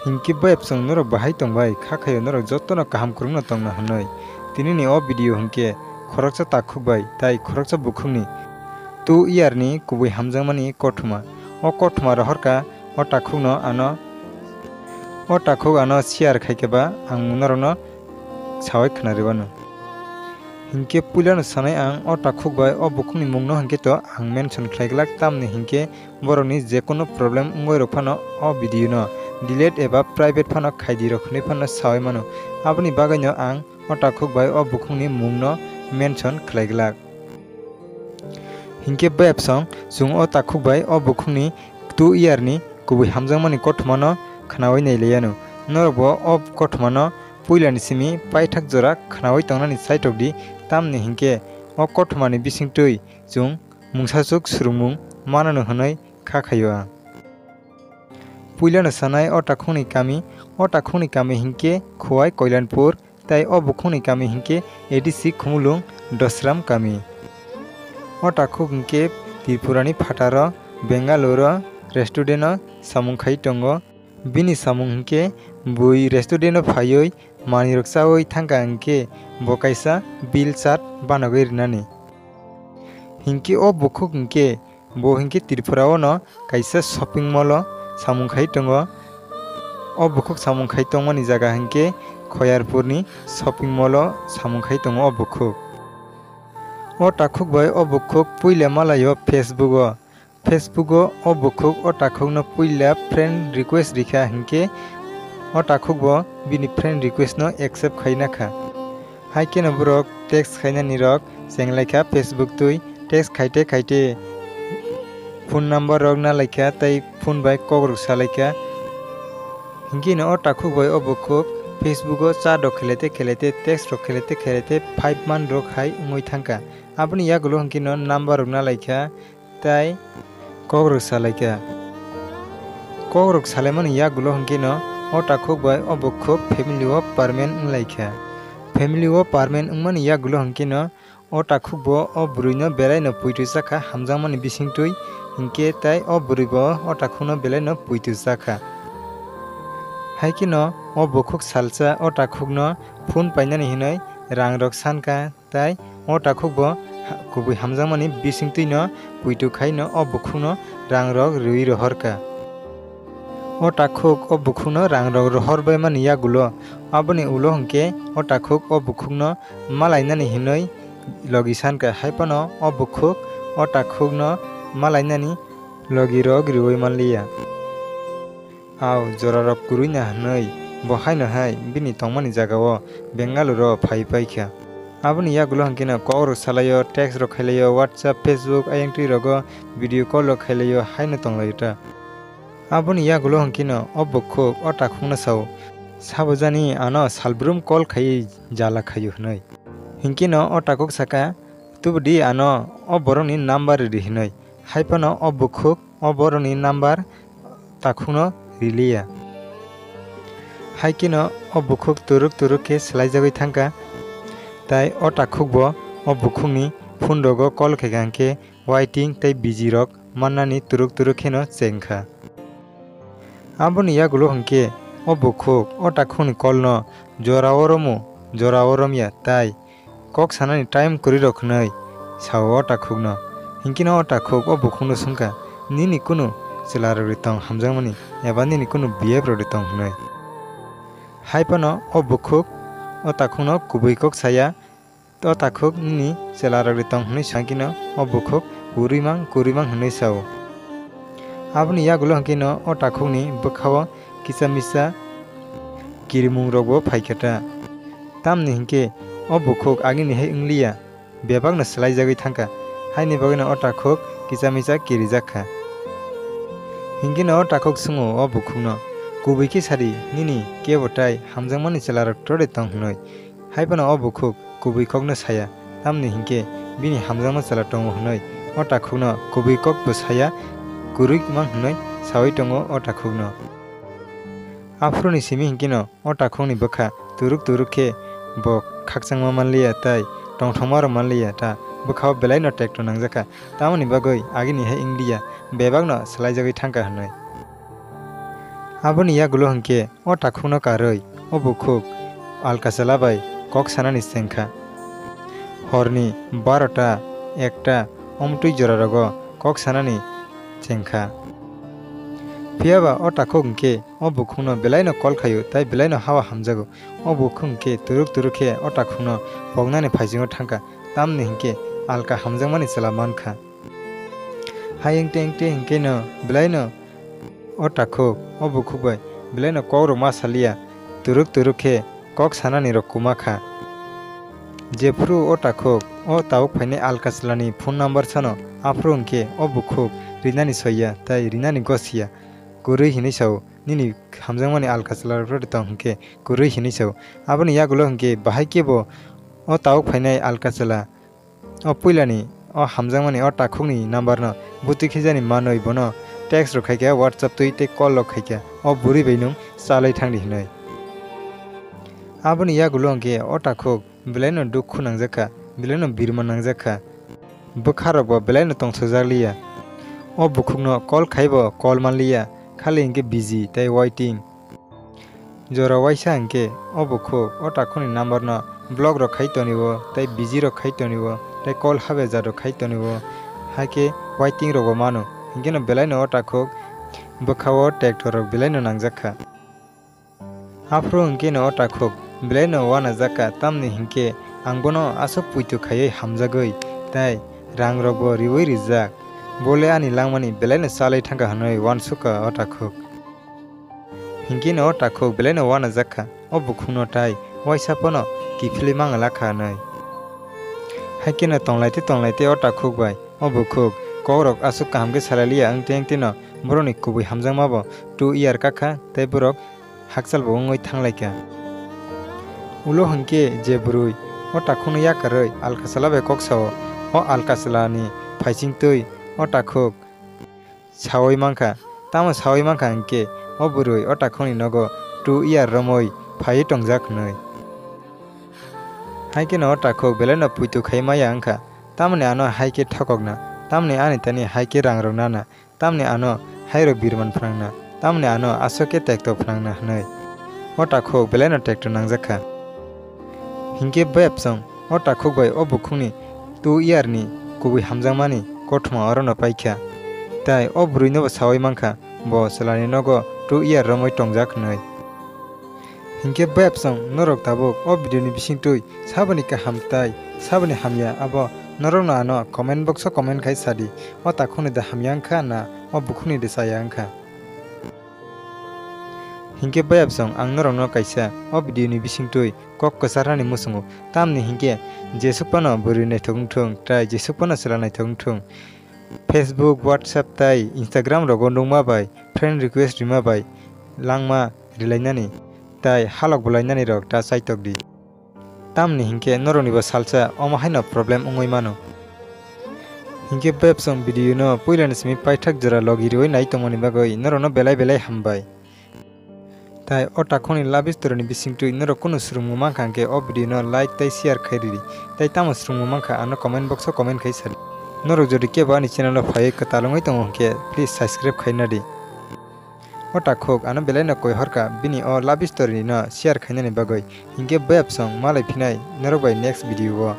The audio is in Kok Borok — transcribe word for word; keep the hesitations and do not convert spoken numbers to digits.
Hinkhe bayapsong norok bahai tongbai, kha khaio norok jotono kaham kwrwngno tongna hwnwi. Tinini o video hinkhe khoroksa takhuk bai tai khoroksa bukhukni two year ni kubui hamjakmani kothoma. O kothoma rohorkha o takhukno ano, o takhuk ano share khaikhe ba ang norokno sawi khwnarwino. Hinkhe puilano sanai ang o takhuk bai o bukhukni mungno hinkhe to ang mention khlaiglak, tamni hinkhe borokni jekono problem wngwi rok phano o video no delete eba private phano khaidi rok hwnwi phano sawi mano. Aboni bagwino ang o takhuk bai o bukhukni mungno mention khlaiglak. Hinkhe bayapsong chwng o takhuk bai o bukhukni two year ni kubui hamjakmani kothomano khnawi nailaiano. Norokbo o kothomano puilani simi paithak jora khnawi tongnani chaitokdi, tamni hinkhe o kothomani bisingtwi chwng mungsaswk swrwngmung manano hwnwi kha khaio ang. Puilano sanai o takhukni kami, o takhukni kami hinkhe Khowai Koilanpur, tai o bukhukni kami hinkhe A D C Khumulwng Dosram kami. O takhuk hinkhe Tripurani phataro Bengaluru restaurant-o samung khai tongo. Bini samung hinkhe bui restaurant-o phaiwi manwirok chawi thangkha hinkhe bo kaisa bill chart banagwi rinani. Hinkhe o bukhuk hinkhe bo hinkhe Tripura-o no kaisa shopping mall-o samung khai tongo. O bukhuk samung khai tongmani jaga hinkhe Khoyarpurni shopping mall-o samung khai tongo o bukhuk. O takhuk bai o bukhuk puila malaio Facebook-o. Facebook-o o bukhuk o takhukno puila friend request rikha hinkhe o takhukbo bini friend request-no accept khaina kha. Hai kheno borok text khainani rok chenglaikha Facebook twi, text khaite khaite phone number rok nalaikha tei phone bai kokrok salaikha. Hinkhe no o takhuk bai o bukhuk Facebook-o chat rok khelete khelete, text rok khelete khelete five month rok hai wngwi thangkha. Aboni yagulo hinkhe no number rok nalaikha tei kokrok salaikha. Kokrok salaimani yagulo hinkhe no o takhuk bai o bukhuk family-o permanent wnglaikha. Family-o permanent wngmani yagulo hinkhe no o takhukbo o bwrwino belaino puitu chakha hamjakmani bisingtwi, hinkhe tai o bwrwibo o takhukno belaino puitu chakha. Hai kheno o bukhuk salsa o takhukno phone painani hinwi rangrok sankha. Tai o takhukbo ha-, kubui hamjakmani bisingtwino puitu khaino o bukhukno rangrok rwi rohorkha. O takhuk o bukhukno rangrok rohorbaimani yagulo, aboni ulo hinkhe o takhuk o bukhukno malainani hinwi logi sankha, hai phano o bukhuk o takhukno malainani logirok rwi manliya. Au jorarok kwrwina hwnwi bo haino hai bini tongmani jagao Bengaluru phai paikha. Aboni yagulo hinkhe no kokrok salaio, text rok khailaio, WhatsApp, Facebook, ayang twi rogo video call rok khailaio, haino tonglaio ta. Aboni yagulo hinkhe no o bukhuk o takhukno sao, "Sabo jani ano salbrum call khaiwi jala khaio," hwnwi. Hinkhe no o takhuk saka, "Tubudi ano o borokni number ridi," hwnwi. Hai phano o bukhuk o borokni number takhukno riliya. Hai kheno o bukhuk turuk turuk khe swlaijagwi thangkha, tai o takhukbo o bukhukni phone rogo call khaikha hinkhe waiting tei busy rok mannani turuk turuk kheno chengkha. Aboni yagulo hinkhe o bukhuk o takhukni call no jora o romu, jora o romya, tai kok sanani time kwrwi rok hwnwi sao o takhukno. Hinkhe no o takhuk o bukhukno swngkha, "Nini kunu chwla rok de tong hamjakmani, eba nini kunu B F rok de tong?" hwnwi. Hai phano o bukhuk o takhukno kubui kok saya, "O takhuk, nini chwla rok de tong?" hwnwi sa khe no o bukhuk, "Kwrwi mang, kwrwi mang," hwnwi sao. Aboni yagulo hinkhe no o takhukni bwkhao kisa misa kirimung rokbo phaikha ta. Tamni hinkhe o bukhuk agini hai wngliya, bebakno swlaijagwi thangkha, haini bagwino o takhuk kisa misa kirijak kha. Hinkhe no o takhuk swngo o bukhukno, "Kubui khe sadi, nini kebo tai hamjakmani chwla rok to de tong?" hwnwi. Hai phano o bukhuk kubui kokno saya, tamni hinkhe bini hamjakma chwla tongo hwnwi o takhukno kubui kok bo saya, kwrwi mang hwnwi sawi tongo o takhukno. Aphuruni simi hinkhe no o takhukni bwkha turuk turuk khe bo khakchangma manliya tai tongthokma rok manliya ta, bwkhao belai no tekto nangjakha, tamoni bagwi agini hai wngliya, bebakno swlaijagwi thangkha hwnwi. Aboni yagulo hinkhe o takhukno karwi o bukhuk alkachwla bai kok sanani chengkha. Horni barota, ekta omtwi jorarogo kok sanani chengkha. Phiyaba o takhuk hinkhe o bukhukno belaino call khaio, tai belaino hawa hamjago. O bukhuk hinkhe turuk turuk khe o takhukno poknani phaisingo thangkha, tamni hinkhe alka hamjakmani chwla mankha. Hai wngte wngte hinkheno belaino o takhuk o bukhuk bai belaino kokrok ma saliya, turuk turuk khe kok sanani rok kuma kha. Jephru o takhuk o tabuk phainai alkachwlani phone number sano, aphuru hinkhe o bukhuk rinani soiya tai rinani gosiya, kwrwi hinwi sao, "Nini hamjakmani alkachwla rok tong hinkhe kwrwi," hinwi sao. Aboni yagulo hinkhe bahai khe bo o tabuk phainai alkachwla o puilani o hamjakmani o takhukni number no butwi khijani manwi bono text rok khaikha, WhatsApp twi tei call rok khaikha, "O bwrwi bai nwng chalwi thangdi," hinwi. Aboni yagulo hinkhe o takhuk belaino dukhu nangjakha, belaino birma nangjakha. Bwkharokbo belaino tongthokjakliya. O bukhukno call khaibo call manliya, khali hinkhe busy tei waiting. Jora waisa hinkhe o bukhuk o takhukni number no block rok khai tonio tei busy rok khai tonio tei call habejak rok khai tonio, haikhe waiting rokbo mano, hinkheno belaino o takhuk bwkhao tractor rok belaino nangjakha. Aphuru hinkheno o takhuk belaino uanajakha, tamni hinkhe ang bono aswk puitu khaiwi hamjagwi tei rang rokbo riwi rijak, bole ani langmani belaino chalwi thangkha hinwi uansukha o takhuk. Hinkheno o takhuk belaino uanajakha, o bukhukno tai waisa phano kiphilwi mangalakha hinwi. Haikheno tonglaite tonglaite o takhuk bai o bukhuk kokrok aswk kaham khe salailiya wngte wngteno borokni kubui hamjakmabo two year kakha tei borok hakchalbo wngwi thanglaikha. Ulo hinkhe je bwrwi o takhukno yakarwi alkachwla bai kok sao, o alkachwlani phaichingtwi o takhuk saui mankha. Tamo saui mankha hinkhe o bwrwi o takhukni nogo two year romwi phaiwi tongjak hinwi. Haikheno o takhuk belaino puitu khai maya wngkha, tamoni ano haikhe thokokna, tamoni ani tani haikhe rangrok nana, tamoni ano hairok birman phnangna, tamoni ano aswk khe tekto phnangna hinwi o takhuk belaino tekto nangjakha. Hinkhe bayapsong o takhuk bai o bukhukni two year ni kubui hamjakmani kothoma orono paikha, tai o bwrwinobo saui mankha bo chwlani nogo two year romwi tongjak hinwi. Hinkhe bayapsong norok tabuk o video ni bisingtwi saboni kaham tai saboni hamya abo norokno ano comment box o comment khai sadi, o takhukni de hamya wngkha na o bukhukni de chaya wngkha. Hinkhe bayapsong ang norokno kaisa o video ni bisingtwi kok kwcharnani muchungo, tamni hinkhe jesuk phano bwrwi naithok wngthung tai jesuk phano chwla naithok wngthung, Facebook, WhatsApp tai Instagram rogo nukma bai friend request rima bai langma rilainani tai halok bwlainani rok ta chaitokdi. Tamni hinkhe noroknibo salsa omo haino problem wngwi mano. Hinkhe bayapsong video no puilani simi paithak jora logi riwi nai tongmani bagwi norokno belai belai hambai. Tai o takhukni love story ni bisingtwi norok kunu swrwngmung mankha hinkhe o video no like tai share khai ridi. Tai tamo swrwngmung mankha ano comment box o comment khai sadi. Norok jodi kebo ani channel o phaiwi kwtal wngwi tongo hinkhe please subscribe khai nadi. O takhuk ano belaino koi horkha bini o love story no share khainani bagwi, hinkhe bayapsong malai phinai norok bai next video o.